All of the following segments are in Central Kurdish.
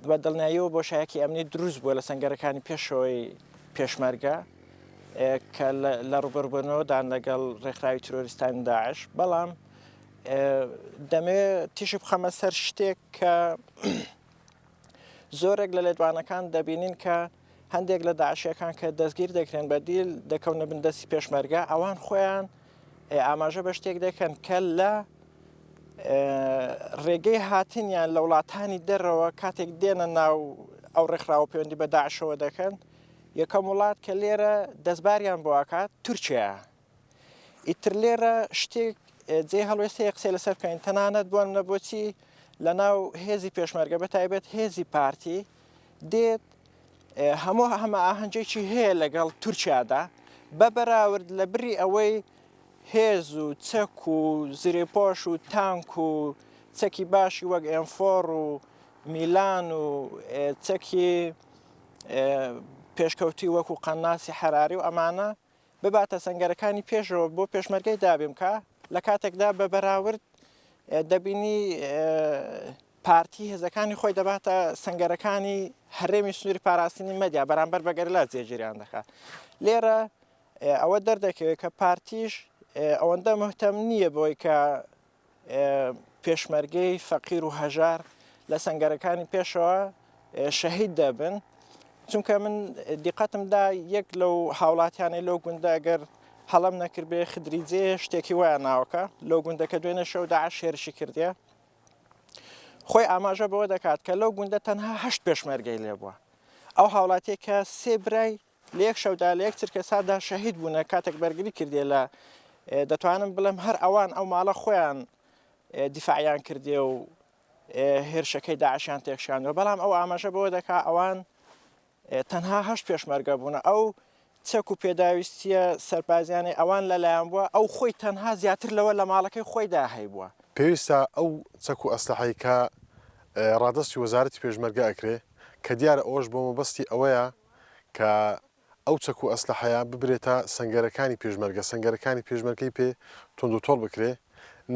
بە دڵنیاییەوە بۆشایەکی ئەمنی دروست بووە لە سەنگەرەکانی پێشەوەی پێشمەرگە کە لە ڕوبەربوونەوەدان لەگەڵ ڕێکخراوی ترۆریستانی داعش بەڵام دەمەوێت تیشک بخەمە سەر شتێک کە زۆرێک لە لێدوانەکان دەبینین کە هەندێک لە داعشیەکان کە دەستگیر دەکرێن بە دیل دەکەونە بن دەستی پێشمەرگە ئەوان خۆیان ئاماژە بە شتێک دەکەن کە لە ڕێگەی هاتنیان لە وڵاتانی دەرەوە کاتێک دێنە ناو ئەو ڕێکخراوە پەیوەندی بە داعشەوە دەکەن یەکەم وڵات کە لێرە دەستباریان بۆ ئەکات تورکیا ئیتر لێرە شتێک جێ هەڵوێستەیە قسەی لەسەر بکەین تەنانەت بۆن لە بۆچی لە ناو هێزی پێشمەرگە بە تایبەت هێزی پارتی دێت هەموو هەمە ئاهەنگێکی هەیە لەگەڵ تورکیادا بە بەراورد لە بری ئەوەی هێز و چەک و زرێپۆش و تانک و چەکی باشی وەک ئێمفۆڕ و میلان و چەکی پێشکەوتوی وەکو قەناسی حەراری و ئەمانە بباتە سەنگەرەکانی پێشەوە بۆ پێشمەرگەی دابین بکا لە کاتێکدا بە بەراورد دەبینی پارتی هێزەکانی خۆی دەباتە سەنگەرەکانی هەرێمی سنووری پاراستنی مەدیا بەرامبەر بە گەریلا جێگیریان دەکات لێرە ئەوە دەردەکەوێت کە پارتیش ئەوەندە مهتەم نییە بۆی کە پێشمەرگەی فەقیر و هەژار لە سەنگەرەکانی پێشەوە شەهید دەبن چونکە من دیقەتم دا یەک لەو هاوڵاتیانەی لەو گوندە گەر هەڵم نەکردبێ خدریجێ شتێکی وایە ناوەکە لەو گوندەکە دوێنێ شەو داعش هێرشی کردیە خۆی ئاماژە بەوە دەکات کە لەو گوندە تەنها هەشت پێشمەرگەی لێبووە ئەو هاوڵاتیە کە سێ برای لە یەک شەودا لە یەک چرکەساتدا شەهید بوونە کاتێک بەرگری کردێ لە دەتوانم بڵێم هەر ئەوان ئەو ماڵە خۆیان دیفاعیان کردێ و هێرشەکەی داعشیان تێکشاندوە بەڵام ئەو ئاماژە بەوە دەکا ئەوان تەنها هەشت پێشمەرگە بوونە ئەو چەک و پێداویستیە سەربازیانەی ئەوان لەلایەن بووە ئەو خۆی تەنها زیاتر لەوە لە ماڵەکەی خۆیدا هەیبووە. پێویستە ئەو چەک و ئەسلەحەی کە ڕادەستی وەزارەتی پێشمەرگە ئەکرێ کە دیارە ئەوەش بۆ مەبەستی ئەوەیە کە ئەو چەک و ئەسلەحەیە ببرێتە سەنگەرەکانی پێشمەرگە، سەنگەرەکانی پێشمەرگەی پێ توندوتۆڵ بکرێ،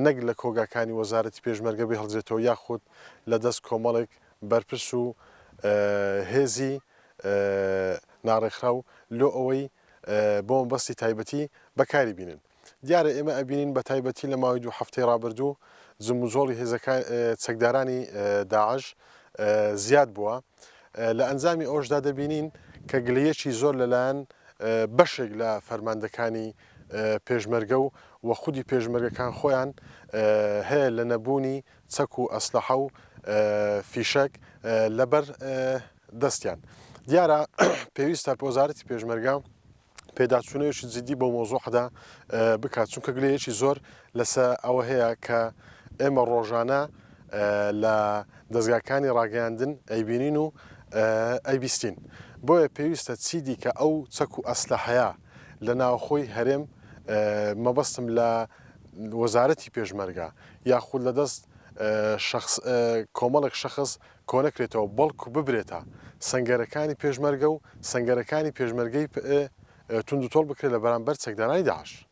نەک لە کۆگاکانی وەزارەتی پێشمەرگە بهێڵدرێتەوە یاخود لە دەست کۆمەڵێک بەرپرس و هێزی ناڕێکخراو لۆ ئەوەی بۆ مەبەستی تایبەتی بەکاری بینن. دیارە ئێمە ئەبینین بە تایبەتی لە ماوەی دوو هەفتەی ڕابردوو جموجۆڵی هێزەکان چەکدارانی داعش زیاد بووە لە ئەنجامی ئەوشدا دەبینین کە گلەیەکی زۆر لەلایەن بەشێک لە فەرماندەکانی پێشمەرگە و و خودی پێشمەرگەکان خۆیان هەیە لە نەبوونی چەک و ئەسلەحە و فیشەک لەبەر دەستیان دیارە پێویستە وەزارەتی پێشمەرگە پێداچوونەوەیەکی جدی بەو مەوزوعەدا بکات، چونکە گلەیەکی زۆر لەسە ئەوە هەیە کە ئێمە ڕۆژانە لە دەزگاکانی ڕاگەیاندن ئەیبینین و ئەیبیستین. بۆیە پێویستە چیدیکە ئەو چەک و ئەسلەحەیە لە ناوخۆی هەرێم مەبەستم لە وەزارەتی پێشمەرگە یاخود لە دەست شەخس کۆمەڵێک شەخس کۆنەکرێتەوە بەڵکو ببرێتە سەنگەرەکانی پێشمەرگە و سەنگەرەکانی پێشمەرگەی توندوتۆڵ بکرێت لە بەرامبەر چەکدارانی داعش.